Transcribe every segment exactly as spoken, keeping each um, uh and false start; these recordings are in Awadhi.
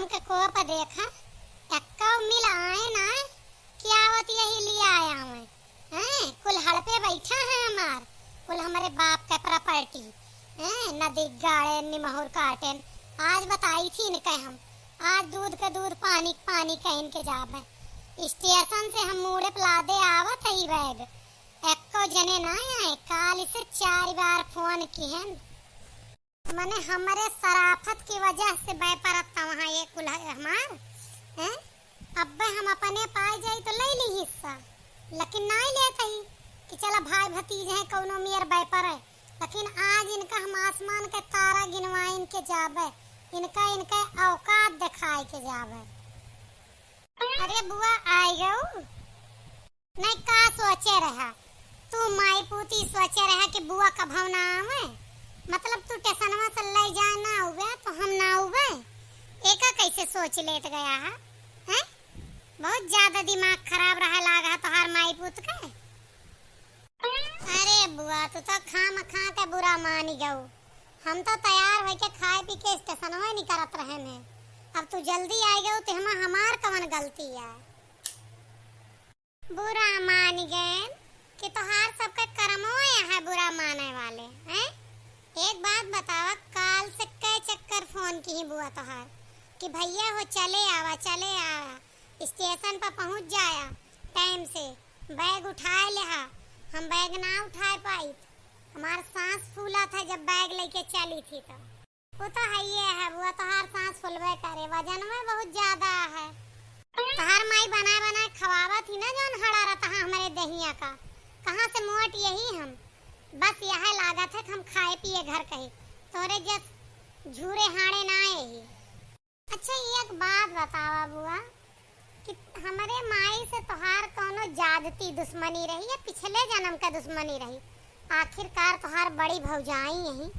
के कोप देखा, एक्को मिल आए ना कि आवत यही लिया आवे। हैं, कुल हड़पे बैठा है हमार, कुल हमरे बाप के प्रॉपर्टी। हैं, नदी गाड़े, निमहुर काटेन। आज बताई थी इनके हम, आज दूध के दूध, पानी के पानी कहिन के जाबे। स्टेशन से हम मूड़े पे लादे आवत ही बैग, एक्को जने ना आए। काल से चार बार फोन किहन। मने हमरे शराफत की वजह से बैपरत वहाँ ये कुल है हमार, हैं? अब्बे हम अपने पाए जाई तो ले ली हिस्सा, लेकिन नाई लेत ही कि चला भाई भतीज हैं, कौनो मियर बैपर है। लेकिन आज इनका हम आसमान के तारा गिनवाइन के जाबे, इनका, इनका औकात दिखाए के जाबे। अरे बुआ, आइ गऊ? नहीं, का सोचे रहा तू? माई पूती सोचे रहा कि बुआ कभौ ना आवे? मतलब तू टेसनवा से ले जाए ना आवे तो हम ना आवे? एका कैसे सोच लेत गया है? हैं? बहुत ज्यादा दिमाग खराब रहा लाग है तोहार माई पूत के। अरे बुआ, तू तो खाम खा के बुरा मान गऊ। हम तो तैयार होके खाए पी के स्टेशनवा निकरत रहन है। अब तू जल्दी आइ गऊ तो हमा हमार कवन गलती है? बुरा मान गएन कि तोहार सबके करमो यहाँ बुरा माने वाले हैं। एक बात बतावा, काल से कै चक्कर फोन किहीं बुआ तोहार कि भैया हो चले आवा, चले आवा, स्टेशन पर पहुँच जाया टाइम से, बैग उठाए लेहा। हम बैग ना उठाए पाइत, हमार सांस फूला था जब बैग लेके चली थी तो। वो तो हइये है बुआ, तोहार सांस फुलबे करे, वजन में बहुत ज्यादा है। तोहार माई बनाए बनाए खवावत ही ना, जौन हड़ा रहता है हमरे दहिया का। कहाँ से मोट यही हम? बस यह लागत है कि हम खाए पिए घर कही, तोरे जस झूरे हाड़े ना यही। अच्छा, एक बात बतावा बुआ, कि हमरे माई से तोहार कौनो जादती दुश्मनी रही या पिछले जन्म का दुश्मनी रही? आखिरकार तोहार बड़ी भौजाई यही,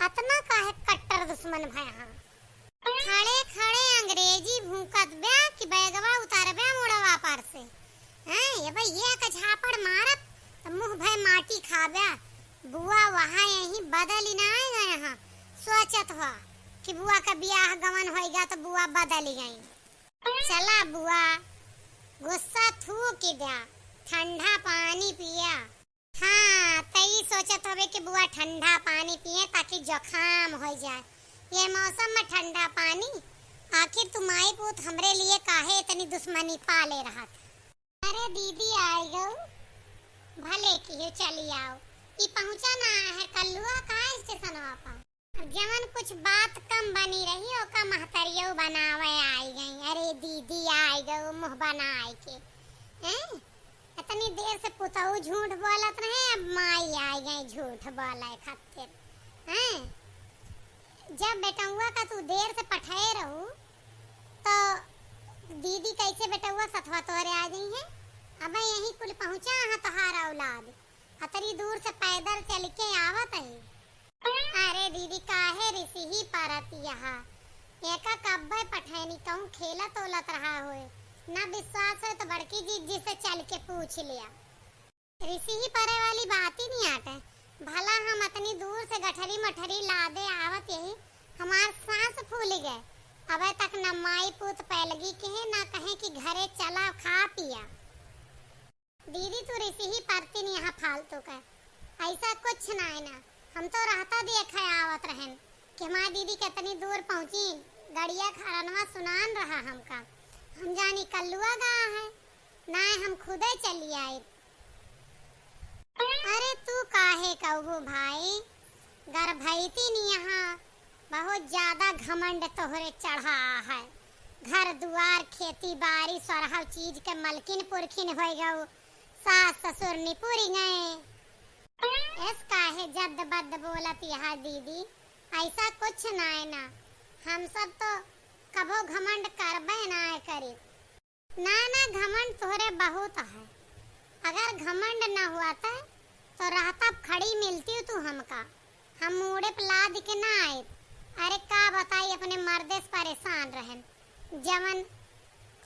अतना काहे कट्टर दुश्मन भय हाँ? खड़े खड़े अंग्रेजी भूकत ब्या कि बैगवा उतार ब्या मुड़वा पर से। हैं, ये भाई, ये एक झापड़ मारत त मुँह भय माटी खा ब्या। बुआ वहाँ यही बदली ना आए गए हाँ। सोचत हुआ कि बुआ का बियाह गवन होइगा तो बुआ बदली गई। चला बुआ, गुस्सा थूक द्या, ठंडा पानी पिया। हाँ, त ई सोचत होबे कि बुआ ठंडा पानी पिए ताकि जुकाम हो जाए। ये मौसम में ठंडा पानी? आखिर तू माई पूत हमरे लिए काहे इतनी दुश्मनी पाले रहत? अरे दीदी आइ गऊ, भले किहे चली आओ। ई पहुँचा ना है कल्लुआ का स्टेशनवा पर। अब जवन कुछ बात कम बनी रही, ओका महतरियो बनावे आइ गई। अरे दीदी आइ गऊ मुँह बनाए के। हैं? इतनी देर से पुतऊ झूठ बोलत रहे, अब माई आइ गई झूठ बोले खातिर। हैं? जब बेटउआ का तू देर से पठाए रहू, तो दीदी कैसे बेटउआ सथवा तोहरे आ गई है? अब यहीं कुल पहुँचा है तोहार औलाद, अतरी दूर से पैदल चल के आवत है। अरे दीदी, काहे रिसिही परत यहाँ? एका कब्बे पठैनी कहूँ खेलत ओलत रहा होए। ना विश्वास होए तो बड़की जीजी से चल के पूछ लिया। रिसिही परे वाली बात ही नहीं आटे। भला हम अतनी दूर से गठरी मठरी लादे आवत यही हमार सांस फूल गए। अबे तक न माई पूत पैलगी कहे, ना कहे कि घरे चला खा पिया। दीदी, तू रिसिही परती नहीं यहाँ फालतू का। ऐसा कुछ ना है ना। हम तो रहता देखे आवत रहन कि हमार दीदी कितनी दूर पहुँची, गड़िया खरनवा सुनान रहा हमका। हम जानी कल्लुआ गा है, ना हम खुदे चली आई। अरे तू काहे कहबू भाई, गर्भवती नहीं यहाँ, बहुत ज्यादा घमंड तोहरे चढ़ा है। घर दुआर, खेती बारी, सरहव चीज के मलकिन पुरखिन होइ गऊ, सास ससुर निपुर गए। एस काहे जद बद बोलत यहाँ दीदी, ऐसा कुछ नाय ना। हम सब तो कबो घमंड करबे नाय करी। ना, ना, घमंड तोहरे बहुत है। अगर घमंड न हुआ त, तो रहता खड़ी मिलती तू हमका। हम मूड़े पे लाद के ना आए। अरे का बताई, अपने मर्दे से परेशान रहन, जवन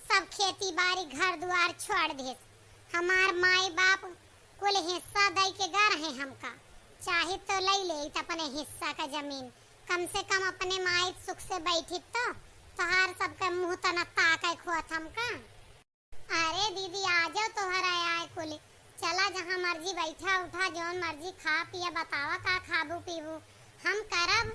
सब खेती बारी घर दुआर छोड़ देस। हमार माई बाप कुल हिस्सा दई के गा रहे हमका, चाहित तो लई लेइत अपने हिस्सा का जमीन, कम से कम अपने माई सुख से बैठित तो। तोहार सबके मुँह तना ताकै खोत हमका। अरे दीदी, आ जाओ, तोहरा आए कुली। चला, जहाँ मर्जी बैठा उठा, जौन मर्जी खा पिया, बतावा का खाबू पीबू, हम करब,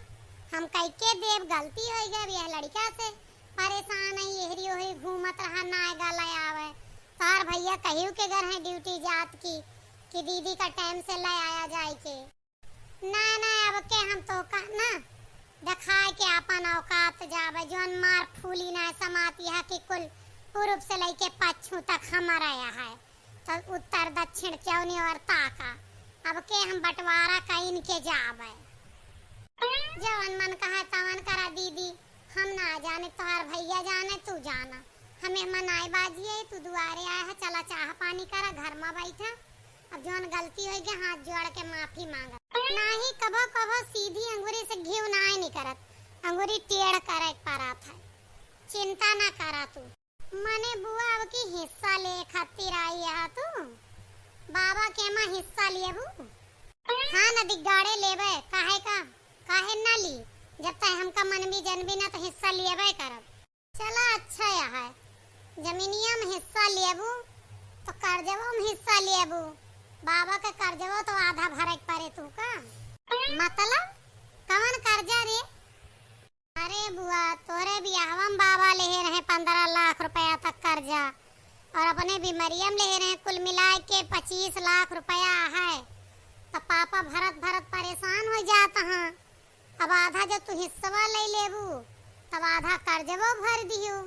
हम कइके देब। गलती होइ गए यह लड़का से, परेशान है, एहरी ओहरी घूमत रहा, ना गले आवे। तोहर भैया कहियो के घर है ड्यूटी जात की, कि दीदी का टाइम से ले आया जाए के। ना, ना, अब के हम तोका ना देखाए के आपन औकात जाबे, जौन मार फूली ना समाती है कि कुल पूरब से लइके पच्छू तक हमारा यहाँ है, तो उत्तर दक्षिण चौनी और ताका। अब के हम बंटवारा कइन के जाबे। जवन मन कहे तवन करा दीदी, हम ना जाने, तोहार भैया जाने, तू जाना। हमें मनाए बाजी है, तू दुआरे आए है, चला चाह पानी करा, घर में बैठा। अब जौन गलती होइ गए, हाथ जोड़ के माफी मांगत। नाही कभो कभो सीधी अंगुरी से घीव नाय निकरत, अंगुरी टेढ़ करे के परत है। चिंता ना करा तू। मने बुआ अब की हिस्सा ले खातिर आई है तू? बाबा के माँ हिस्सा लेबू? हाँ न दिग्गाड़े लेबे, काहे का, काहे ना ली? जब तक हमका मनबी जनबी ना तो हिस्सा लेबे करब। चला अच्छा यह है, जमीनिया में हिस्सा लेबू तो कर्जवो में हिस्सा लेबू, बाबा के कर्जवो तो आधा भरे के परे तू का। मतलब कवन कर्जा रे? अरे बुआ, तोरे बियाहवा में बाबा लेहे रहे पन्द्रह लाख रुपया तक कर्जा, और अपने बीमरिया में लेहे रहे, कुल मिलाए के पच्चीस लाख रुपया है। तो पापा भरत भरत परेशान हो जात हैं। अब आधा जब तू हिस्सवा ले लेबू, तब आधा कर्जवो भर दियो,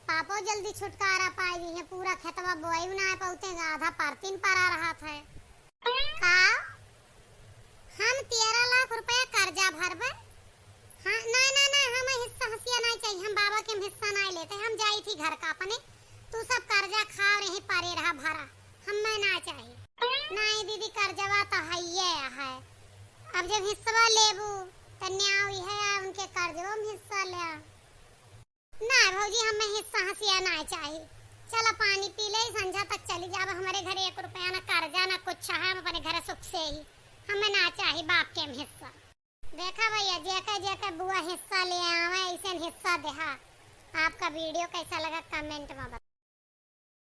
पापो जल्दी छुटकारा पाई दिहे। पूरा खेतवा बोआई ना पाउते, आधा परतीन परा रहत है। का हम तेरह लाख रुपया कर्जा भरबे? हाँ, ना, ना, ना, हम हिस्सा हसिया ना चाहिए, हम बाबा के हम हिस्सा ना लेते, हम जाई थी घर का अपने। तू सब कर्जा खा और यहीं परे रहा भरा, हमें ना चाहिए। नहीं दीदी, कर्जवा तो हइये है, अब जब हिस्सवा लेबू, त न्याव इहे है, उनके कर्जवा में हिस्सा ले। ना भौजी, हमें हिस्सा हसिया ना चाही। चला पानी पी ले, संझा तक चली जाब। हमरे घरे एक रुपया ना कर्जा ना कुछ है, हम अपने घरे सुख से ही, हमें ना चाही बाप के हिस्सा। देखा भैया, जेके जेके बुआ हिस्सा ले आवे, ऐसे हिस्सा देहा। आपका वीडियो कैसा लगा, कमेंट में बताओ।